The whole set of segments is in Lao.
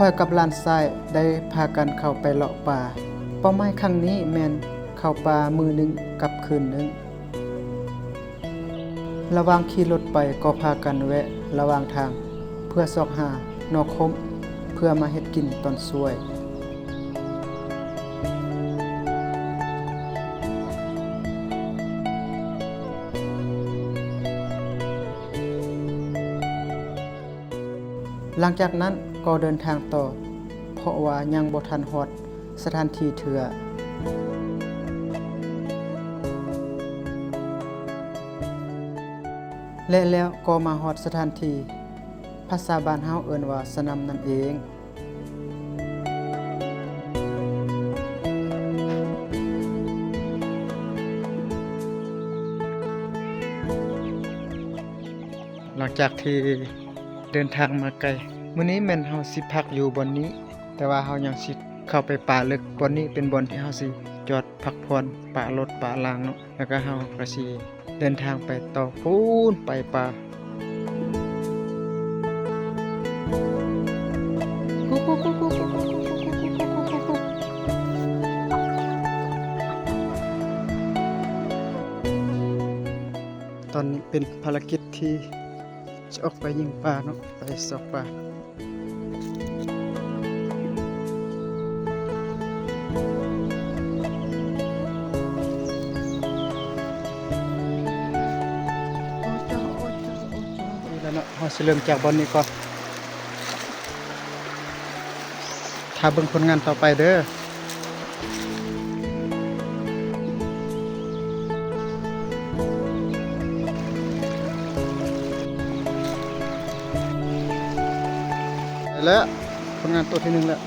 ຂ້ອຍກັບຫຼານຊາຍໄດ້ພາກັນເຂົ້າໄປເລາະປ່າ. ເປົ້າໝາຍຄັ້ງນີ້ແມ່ນເຂົ້າປ່າມື້ໜຶ່ງກັບຄືນໜຶ່ງ. ລະຫວ່າງຂີ່ລົດໄປກໍພາກັນແວະລະຫວ່າງທາງ ເພື່ອຊອກຫາໜໍ່ຂົມ ເພື່ອມາເຮັດກິນຕອນສວຍ. ຫຼັງຈາກນັ້ນກໍເດີນທາງຕໍ່ ເພາະວ່າຍັງບໍ່ທັນຮອດສະຖານທີ່ເທື່ອ ແລະແລ້ວກໍມາຮອດສະຖານທີ່ ພາສາບ້ານເຮົາເອີ້ນວ່າສະໜຳນັ້ນເອງ. ຫຼັງຈາກທີ່ເດີນທາງມາໄກ, ມື້ນີ້ແມ່ນເຮົາຊິພັກຢູ່ບ່ອນນີ້, ແຕ່ວ່າເຮົາຍັງຊິເຂົ້າໄປປ່າເລິກ. ບ່ອນນີ້ເປັນບ່ອນທີ່ເຮົາຊິຈອດພັກຜ່ອນ, ປະລົດປະລາງເນາະ, ແລ້ວກໍເຮົາກໍຊິເດີນທາງໄປຕໍ່ພຸ້ນ, ໄປປ່າ. ຕອນນີ້ເປັນພາລະກິດທີ່ຈະອອກໄປຍິງປາເນາະ, ໄປຊອກປາ. ນີ້ແຫຼະເນາະ, ເຮົາຊິເລີ່ມຈາກບ່ອນນີ້ກ່ອນ. ຖ້າເບິ່ງຜົນງານຕໍ່ໄປເດີ. ໄດ້ແລ້ວ, ຜົນງານໂຕທີໜຶ່ງແລ້ວ.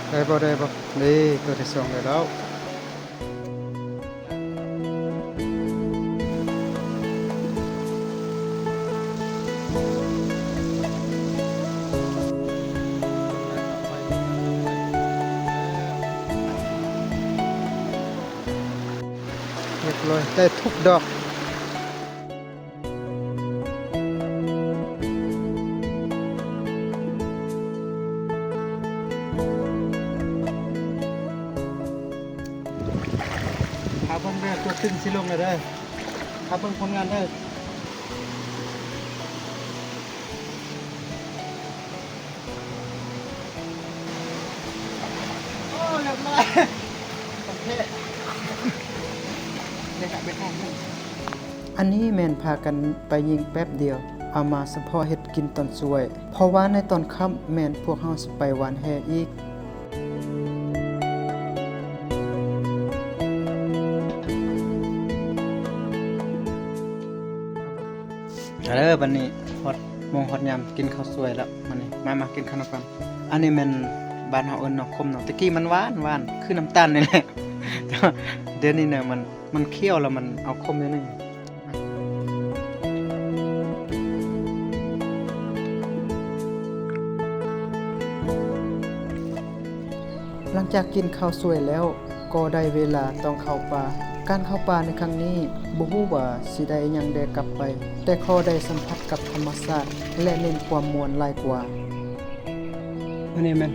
ໄດ້ບໍ່ ໄດ້ບໍ່? ນີ້ ໂຕທີສອງໄດ້ແລ້ວ. ຮຽບຮ້ອຍ, ໄດ້ທຸກດອກ. ຖ້າເບິ່ງເດີ, ຕົວຕຶງຊິລົງແລ້ວເດີ. ຖ້າເບິ່ງຜົນງານເດີ. ໂອ້ ຮຽບຮ້ອຍ. ອັນນີ້ແມ່ນພາກັນໄປຍິງແປັບດຽວ, ເອົາມາສະເພາະເຮັດກິນຕອນສວຍ, ເພາະວ່າໃນຕອນຄ່ຳແມ່ນພວກເຮົາຊິໄປຫວ່ານແຫອີກ. ເອີ ບັດນີ້ຮອດໂມງຮອດຍາມກິນເຂົ້າສວຍແລ້ວ. ມານີ້ ມາ ມາກິນເຂົ້ານຳກັນ. ອັນນີ້ແມ່ນບ້ານເຮົາເອີ້ນໜໍ່ຂົມເນາະ, ແຕ່ກີ້ມັນຫວານ ຫວານຄືນ້ຳຕານນີ້ແຫຼະ, ແຕ່ວ່າດຽວນີ້ນະ ມັນ ມັນຂຽວແລ້ວມັນເອົາຂົມຢູ່ນີ້. ຫຼັງຈາກກິນເຂົ້າສວຍແລ້ວ ກໍໄດ້ເວລາຕ້ອງເຂົ້າປ່າ. ການເຂົ້າປ່າໃນຄັ້ງນີ້ ບໍ່ຮູ້ວ່າຊິໄດ້ຫຍັງແດ່ກັບໄປ, ແຕ່ຂໍໄດ້ສຳຜັດກັບທຳມະຊາດ ແລະ ເນັ້ນຄວາມມ່ວນຫຼາຍກວ່າ. ອັນນີ້ແມ່ນ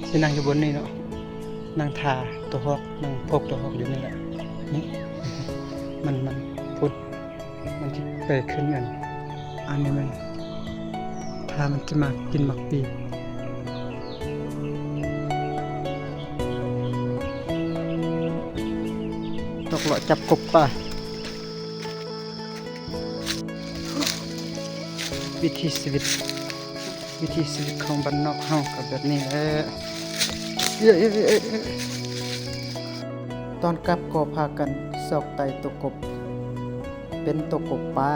ຊິນັ່ງຢູ່ບ່ອນນີ້ເນາະ, ນັ່ງຖ້າຕົວຮອກ, ນັ່ງພົກຕົວຮອກຢູ່ນີ້ແຫຼະ. ນີ້ ມັນ ມັນພຸດ ມັນຊິໄປຂຶ້ນອັນ ອັນນີ້ແມ່ນ ຖ້າມັນຊິມາກິນໝາກປີ ອອກເລາະຈັບກົບປ່າ. ວິຖີຊີວິດ ວິຖີຊີວິດຂອງບ້ານນອກເຮົາກໍແບບນີ້ແຫຼະ. ຕອນກັບກໍພາກັນຊອກໄຕ່ຕົວກົບ, ເປັນຕົວກົບປ່າ.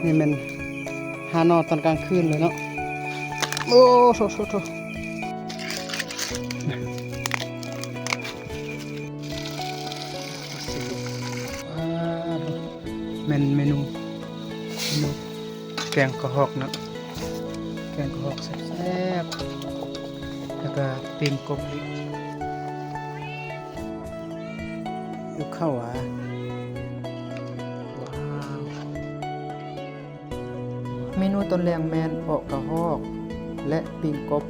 ນີ້ແມ່ນຫາໜໍ່ຕອນກາງຄືນເລີຍເນາະ. ໂອ້ ໂທ້ໆໆ. ອັນເມນູ ເມນູແກງກະຮອກເນາະ ແກງກະຮອກແຊບໆ ແລ້ວກະປີ້ງກົບອີກ ຢູ່ເຂົ້າຫວາ ວ້າວ. ເມນູຕອນແລງແມ່ນເອາະກະຮອກ ແລະ ປີ້ງກົບ.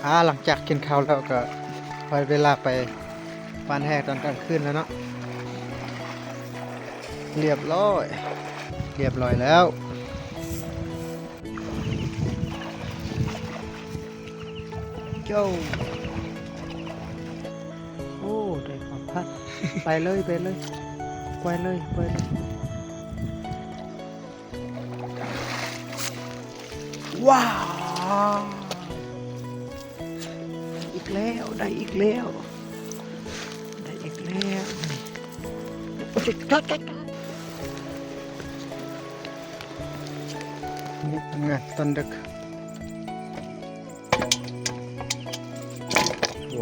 ອ່າ ຫຼັງຈາກກິນເຂົ້າແລ້ວກໍພໍເວລາໄປຫວ່ານແຫຕອນກາງຄືນແລ້ວເນາະ ລຽບຮ້ອຍ ລຽບຮ້ອຍແລ້ວ ໂຈ ໂອ້ ໄດ້ຂອບພັດ ໄປເລີຍ ໄປເລີຍ ໄປເລີຍ ໄປເລີຍ. ວ້າວ ໄດ້ອີກແລ້ວ ໄດ້ອີກແລ້ວ ໄດ້ອີກແລ້ວ ນີ້ ໂອ້ຍ ຕອນດຶກ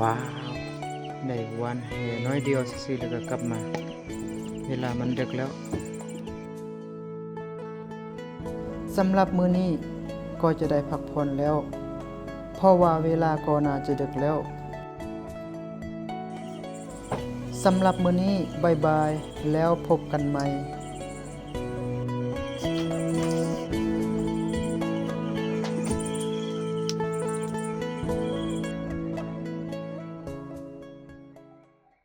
ວ້າວ ໄດ້ຫວ່ານແຫໜ້ອຍດຽວຊື່ໆ ແລ້ວກໍກັບມາ ເວລາມັນເດິກແລ້ວ. ສຳລັບມື້ນີ້ກໍຈະໄດ້ພັກຜ່ອນແລ້ວ ເພາະວ່າເວລາກໍໜ້າຈະເດິກແລ້ວ. ສຳລັບມື້ນີ້ ບາຍບາຍ ແລ້ວພົບກັນໃໝ່.